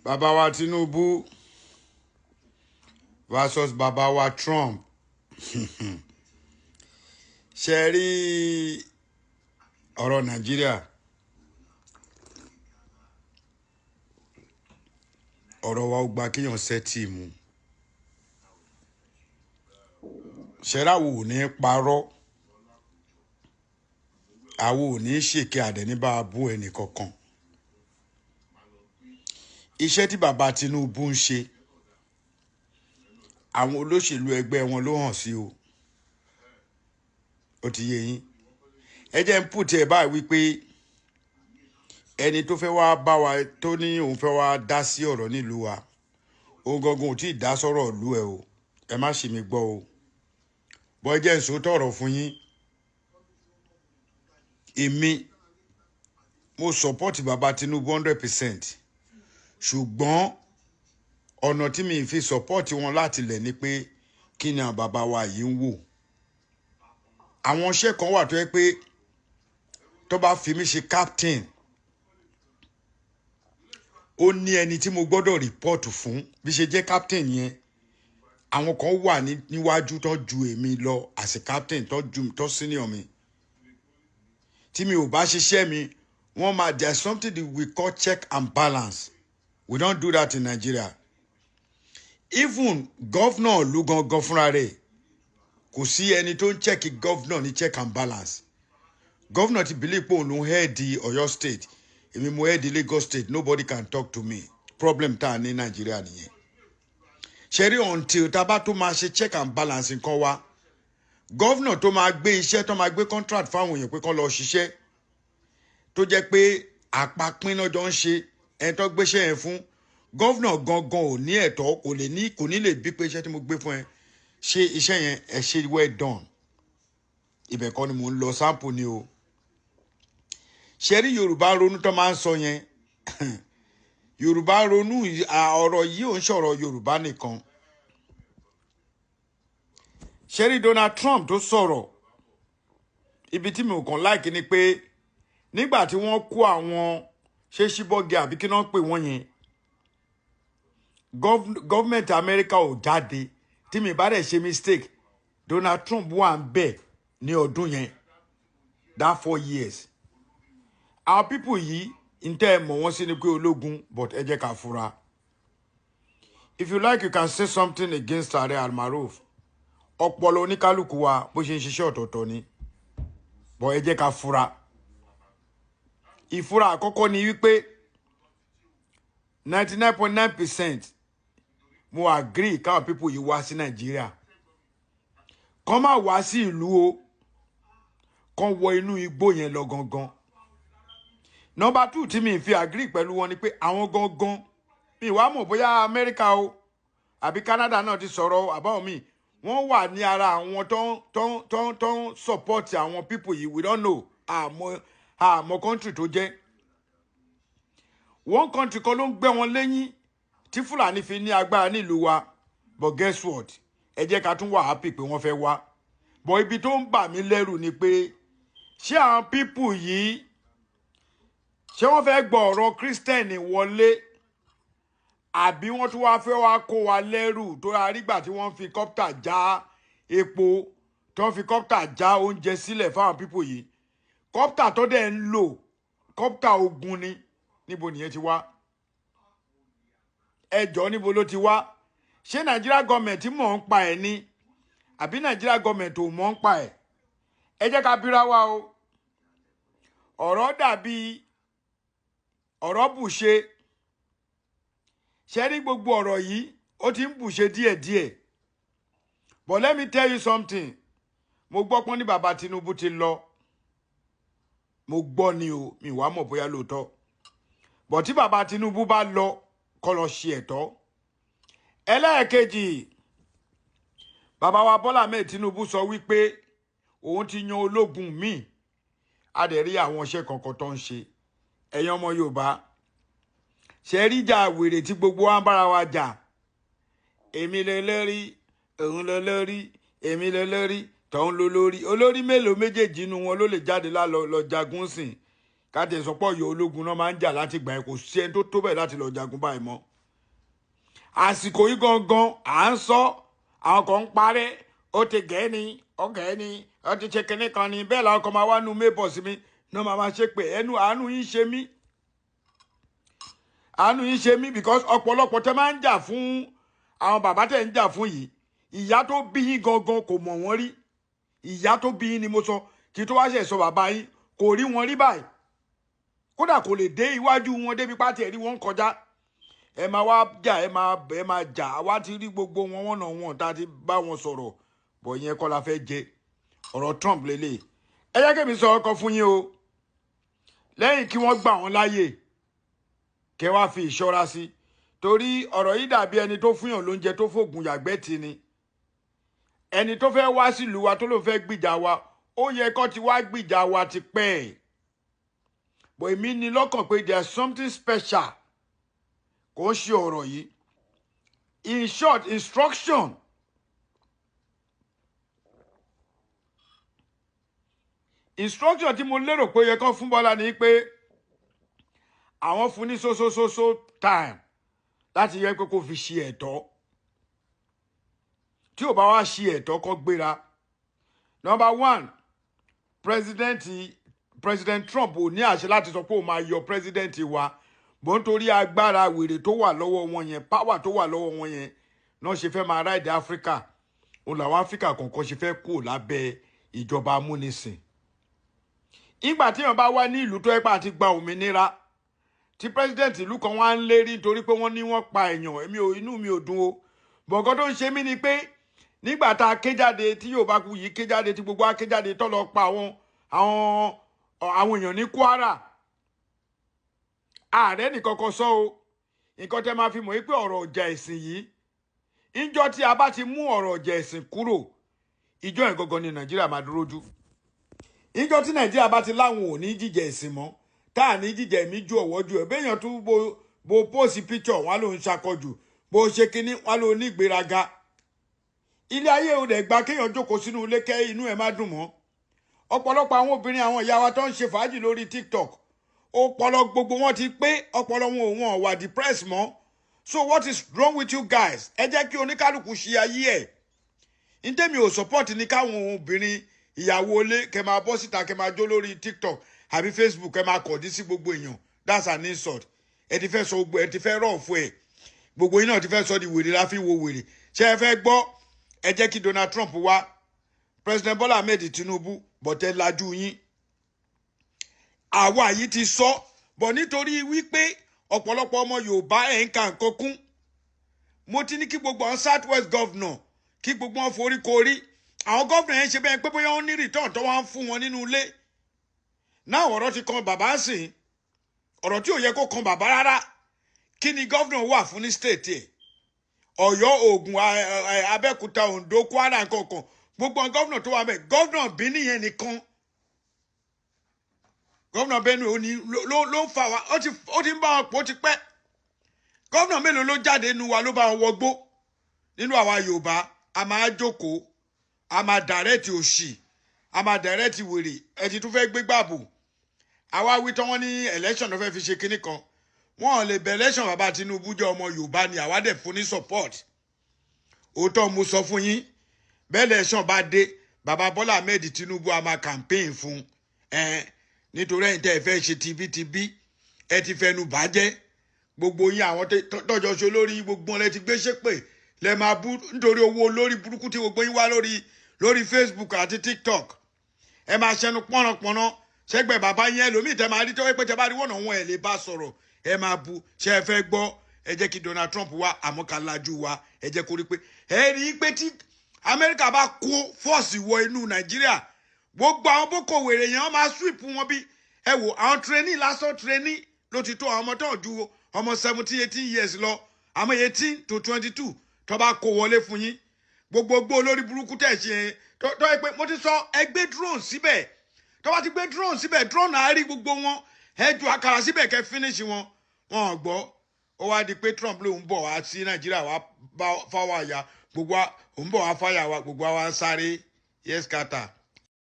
Bàbá wa Tinubu versus bàbá wa Trump. Ṣe rí ọ̀rọ̀ Nàìjíríà, ọ̀rọ̀ wa ó gba kéèyàn ṣẹ́tì mu. Ṣẹ́ráwò ò ní parọ́, àwo ò ní ṣèké àdẹ̀ ní bá a bú ẹnì kankan. Iṣẹ́ tí bàbá Tinubu ń ṣe, àwọn olóṣèlú ẹgbẹ́ wọn ló hàn sí o. Ó ti yé yín. Ẹ jẹ́ ń pùtì ẹ̀ báyìí wípé ẹni tó fẹ́ wá bá wa tó ní òun fẹ́ wá dá sí ọ̀rọ̀ nílùú wa, òun gangan ò tí ì dá sọ́rọ̀ ìlú ẹ o. Ẹ má ṣì mí gbọ́ o. Bọ́ ẹ jẹ́ ń sòótọ́ ọ̀rọ̀ fún yín. Èmi, mo support bàbá Tinubu 100%. Ṣùgbọ́n ọ̀nà tí mi fi support wọn láti lẹ̀ ni pé kí ni àwọn bàbá wa yìí ń wò. Àwọn iṣẹ́ kan wà tó yẹ pé tó bá fi mí ṣe captain, ó ní ẹni tí mo gbọ́dọ̀ report fún bí ṣe jẹ́ captain yẹn. Àwọn kan wà níwájú tó ju èmi lọ as a captain, tó ju tó senior mi. Tí mi ò bá ṣiṣẹ́ mi, wọ́n máa, there is something that we call check and balance. We don't do that in Nigeria. Even governor ìlú gangan fúnra rẹ̀, kò sí ẹni tó ń check governor ní check and balance. Governor ti believe pé òun ló ń head Ọ̀yọ́ State, èmi mo head Lagos State, nobody can talk to me. Problem tá a ní Nàìjíríà nìyẹn. Ṣe rí, until tá a bá tó máa ṣe check and balance nǹkan wa, governor tó máa gbé iṣẹ́, tó máa gbé contract fáwọn èèyàn pé kán lọ ṣiṣẹ́, tó jẹ́ pé àpapín náà jọ ń ṣe, ẹni tó gbéṣẹ́ yẹn fún governor gangan ò ní ẹ̀tọ́, kò lè ní, kò ní lè bí pé iṣẹ́ tí mo gbé fún ẹ, ṣe iṣẹ́ yẹn, ẹ ṣe well done. Ibẹ̀ kọ́ ni mò ń lọ, sample ni o. Ṣe rí Yorùbá ronú tó máa ń sọ yẹn, Yorùbá ronú, ọ̀rọ̀ yìí ò ń sọ̀rọ̀ Yorùbá nìkan. Ṣe rí Donald Trump tó sọ̀rọ̀, ibi tí mi ò kàn like ni pé nígbà tí wọ́n kó àwọn ṣé Chibok àbí kí náà pè wọ́n yẹn, government America ò jáde. Tí mi bá dẹ̀ ṣe mistake, Donald Trump wà ń bẹ̀ ní ọdún yẹn, that 4 years. Our people yìí ń tẹ́ ẹ mọ̀ wọ́n sí ni pé ológun, but ẹ jẹ́ ká fura. If you like, you can say something against Ààrẹ Almaroof. Ọpọlọ oníkálukú wa bó ṣe ń ṣiṣẹ́ ọ̀tọ̀ọ̀tọ̀ ni, but ẹ jẹ́ ká fura. Ìfura àkọ́kọ́ ni wípé 99.9% mo agree káwọn people yìí wá sí Nàìjíríà. Kán má wá sí ìlú o, kán wọ inú igbó yẹn lọ gangan. Number two tí mi fi agree pẹ̀lú wọn ni pé àwọn gangan, mi wàá mọ̀ bóyá Amẹ́ríkà o àbí Canada náà ti sọ̀rọ̀ o, àbáwọn míì wọ́n wà ní ara àwọn tó ń support àwọn people yìí. We don't know. Àmọ́ country tó jẹ́ one country kan ló ń gbé wọn lẹ́yìn tí Fúlàní fi ní agbára nílùú wa. But guess what? Ẹ jẹ́ ká tún wà happy pé wọ́n fẹ́ wá, but ibi tó ń bà mí lẹ́rù ni pé ṣé àwọn people yìí, ṣé wọ́n fẹ́ gbọ́ ọ̀rọ̀ Christian wọlé, àbí wọ́n tún wá fẹ́ wá kó wa lẹ́rù? Tó arígbà tí wọ́n fi copter já epo, tí wọ́n fi copter já oúnjẹ sílẹ̀ fáwọn people yìí, copter tó dẹ̀ ń lò, copter ogun ni. Níbo nìyẹn ti wá? Ẹjọ́, níbo ló ti wá? Ṣé Nàìjíríà gọọmẹ̀ntì mọ̀ ń pa ẹ̀ ni, àbí Nàìjíríà gọọmẹ̀ntì ò mọ̀ ń pa ẹ̀? Ẹ jẹ́ ká bíra wa o. Ọ̀rọ̀ dàbí ọ̀rọ̀ bùṣe. Ṣe rí gbogbo ọ̀rọ̀ yìí, ó ti ń bùṣe díẹ̀díẹ̀. But let me tell you something. Mo gbọ́ pọ́n ní bàbá Tinubu ti lọ. Mo gbọ́ ni o, mi wàá mọ̀ bóyá lóòótọ́. But tí bàbá Tinubu bá lọ, kó lọ ṣe ẹ̀tọ́. Ẹlẹ́ẹ̀kejì, bàbá wa Bọ́lá Ahmed Tinubu sọ wípé òun ti yan ológun míì. A dẹ̀ rí àwọn iṣẹ́ kankan tó ń ṣe. Ẹ̀yin ọmọ Yorùbá, ṣe rí ìjà wèrè tí gbogbo wa ń bára wa jà, èmi lè lórí, òun ló lórí, èmi ló lórí, tọ̀hún ló lórí. Olórí mélòó méjèèjì inú wọn ló lè jáde lálọ lọ jagun sìn? Káàtì sọpọ̀ yọ ológun náà máa ń jà láti gbà ẹ, kò sí ẹni tó tó bẹ́ẹ̀ láti lọ jagun báyìí mọ́. Àsìkò yìí gangan à ń sọ, àwọn kan ń parẹ́, ó ti gẹ̀ẹ́ ni, ó gẹ̀ẹ́ ni, ó ti ṣe kinní kan ni. Bẹ́ẹ̀ làwọn kan máa wá nu mébọ̀ sí mi náà, máa ṣe pé ẹnu. Àánú yín ṣe mí, àánú yín ṣe mí, because ọ̀pọ̀lọpọ̀ tẹ́ máa ń jà fún, àwọn bàbá tẹ́ ń jà fún yìí, ìyá tó bí yín gangan kò mọ̀ wọ́n rí. Ìyá tó bí yín ni mo sọ, kí tó wá ṣe sọ bàbá yín, kò rí wọn rí báyìí. Kódà kò lè dé iwájú wọn débi pátí ẹ̀rí wọn kọjá. Ẹ máa wá jà, ẹ máa jà. Àwa ti rí gbogbo wọn, wọn náà wọn tá a ti bá wọn sọ̀rọ̀ bọ̀. Yẹn kọ́ la fẹ́ jẹ. Ọ̀rọ̀ Trump lélẹ̀. Ẹ jẹ́ kí mi sọ ọkọ fún yín o. Lẹ́yìn kí wọ́n gbà wọ́n láàyè, kẹ́ wá fi ìṣọ́ra sí, torí ọ̀rọ̀ yìí dàbí ẹni tó fúnyàn lóúnjẹ tó fògùn yàgbẹ́ tì ni. Ẹni tó fẹ́ wá sílùú wa, tó ló fẹ́ gbìjà wa, ó yẹ kó ti wá gbìjà wa ti pẹ́ ẹ̀ bọ̀. Èmi ní lọ́kàn pé there is something special kò ń ṣe ọ̀rọ̀ yìí. In short, instruction tí mo lérò pé ó yẹ kó fún Bọ́lá ni pé àwọn fún ní so so so so time láti yẹ pé kó fi ṣe ẹ̀tọ́. Tí ò bá wá ṣe ẹ̀tọ́, kó gbéra. Number one, President Trump ò ní àṣẹ láti sọ pé òun máa yọ president wa bó, nítorí agbára wèrè tó wà lọ́wọ́ wọn yẹn, power tó wà lọ́wọ́ wọn yẹn náà ṣe fẹ́ máa ride Africa. Òun làwọn Africa kọ̀ọ̀kan ṣe fẹ́ kúrò lábẹ́ ìjọba amúnisìn. Ìgbà tí èèyàn bá wá ní ìlú tó ẹ́ pa àti gba òmìnira, tí president ìlú kan wá ń lérí nítorí pé wọ́n ní wọ́n pa èèyàn, èmi ò, inú mi ò dùn o. Bọ̀gán tó ń ṣe mí ni pé nígbà tá a ké jáde, tí Yorùbá kú yìí ké jáde, tí gbogbo wa ké jáde tó lọ pa àwọn èèyàn ní Kwara, ààrẹ nìkan kan sọ o. Nǹkan tẹ́ máa fi mọ̀ wípé ọ̀rọ̀ ọjà ẹ̀sìn yìí, ìjọ tí a bá ti mú ọ̀rọ̀ ọjà ẹ̀sìn kúrò, ìjọ yẹn gangan ni Nàìjíríà máa dúró jù. Ìjọ tí Nàìjíríà bá ti láwọn ò ní jíjẹ ẹ̀sìn mọ́, tá à ní jíjẹ ẹ̀mí ju ọ̀wọ́ ju ẹ̀ béèyàn tún bo post picture wọn ló ń ṣakọjù, bó ṣe kínní wọn ló ní ìgbéraga. Ilé ayé ò dẹ̀ gba kéèyàn jókòó sínú ilé kẹ́ inú ẹ̀ má dùn mọ́. Ọ̀pọ̀lọpọ̀ àwọn obìnrin, àwọn ìyá wa tó ń ṣe fàájì lórí TikTok, ọpọlọ gbogbo wọn ti pé, ọpọlọ wọn ò wọn wà depressed mọ́. So what is wrong with you guys? Ẹ jẹ́ kí oníkálukú ṣe ayé ẹ̀. Ntẹ́mi ò support ní káwọn obìnrin, ìyàwó ilé, kẹ́ máa bọ́ síta, kẹ́ máa jó lórí TikTok àbí Facebook, kẹ́ máa kọ̀dí sí gbogbo èèyàn. That's an insult. Ẹ ti fẹ́ sọ gbogbo, ẹ ti fẹ́ rọ̀ fún ẹ, gbogbo yín náà ti fẹ́ sọ di wèrè la fi wo wèrè. Ṣé ẹ fẹ́ gbọ́? Ẹ jẹ́ kí Donald Trump wá, President Bola Ahmed Tinubu, bọ̀tẹ́ lajú yín. Àwa yìí ti sọ bọ̀, nítorí wípé ọ̀pọ̀lọpọ̀ ọmọ Yorùbá ẹ̀ ń ka nǹkan kún. Mo ti ní kí gbogbo àwọn South West governor, kí gbogbo wọn forí korí. Àwọn governor yẹn ṣe bẹ́ẹ̀ pé bóyá wọ́n ní return tó wọ́n á fún wọn nínú ilé náà. Ọ̀rọ̀ ti kan bàbá sìn, ọ̀rọ̀ tí ò yẹ kó kan bàbá rárá. Kí ni governor wà fún ní state ẹ̀? Ọ̀yọ́, Ògùn, Abẹ́òkúta, Oǹdó, Kwara, nǹkankan, gbogbo àwọn governor tó wà bẹ́ẹ̀, governor Benin yẹn nìkan, governor Benue ó ní ló ń fa wa. Ó ti ń bá wọn pò ó ti pẹ́. Governor mélòó ló jáde nínú wa ló bá wọn wọgbó? Nínú àwa Yorùbá, a máa jókòó, a máa direct òṣì, a máa direct wèrè. Ẹ ti tún fẹ́ gbé gbàbò. Àwa wí tán, wọ́n ní election ló fẹ́ fi ṣe kinní kan. Wọ́n ò lè bẹ̀ election. Bàbá Tinubu jẹ́ ọmọ Yorùbá ni, àwa dẹ̀ fún ní support. Òótọ́ mo sọ fún yín bẹ́ẹ̀. Election bá dé, bàbá Bọ́lá Ahmed Tinubu, a máa campaign fún ẹ, nítorí ẹ̀yin tẹ́ ẹ fẹ́ ṣe tibítibí, ẹ ti fẹnu bàjẹ́. Gbogbo yín, àwọn tọ́jọ́ ṣe olórí, gbogbo wọn lẹ ti gbé ṣépè, lẹ máa bú nítorí owó olórí burúkú tí gbogbo yín wá lórí Facebook àti TikTok. Ẹ máa ṣẹnu pọ́nrọ̀pọ́nrọ̀ ṣẹ́gbẹ́ bàbá yẹn. Ẹlòmíì tẹ́ máa rí tọ́wọ́ pé tẹ́ bá rí wọ̀nà wọn, ẹ̀ lè bá sọ̀rọ̀, ẹ máa bu. Ṣé ẹ fẹ́ gbọ́? Ẹ jẹ́ kí Donald Trump wá, àmọ́ ká lajú wa. Ẹ jẹ́ kó rí pé ẹ rí i pé tí Amẹ́ríkà bá kó force wọ inú Nàìjíríà, gbogbo àwọn boko wèrè yẹn, wọ́n máa sweep wọn. Bí ẹ wò, àwọn training lásán, training ló ti tó àwọn ọmọ tó ju ọmọ 17, 18 years lọ, àmọ́ 18 to 22 tó bá kó wọlé fún yín, gbogbogbò olórí burúkú tẹ̀ ṣe tó yẹ pé mo ti sọ, ẹ gbé drone síbẹ̀. Tó bá ti gbé drone síbẹ̀, drone á rí gbogbo wọn. Ẹ ju àkàrà síbẹ̀, kẹ́ finish wọn. Wọn ò gbọ́. Ó wá di pé Trump lòun bọ̀ wá sí Nàìjíríà wá bá fáwọn àyà gbogbo wa, òun bọ̀ wá fáyà wa, gbogbo wa ń sáré. Yes, kata.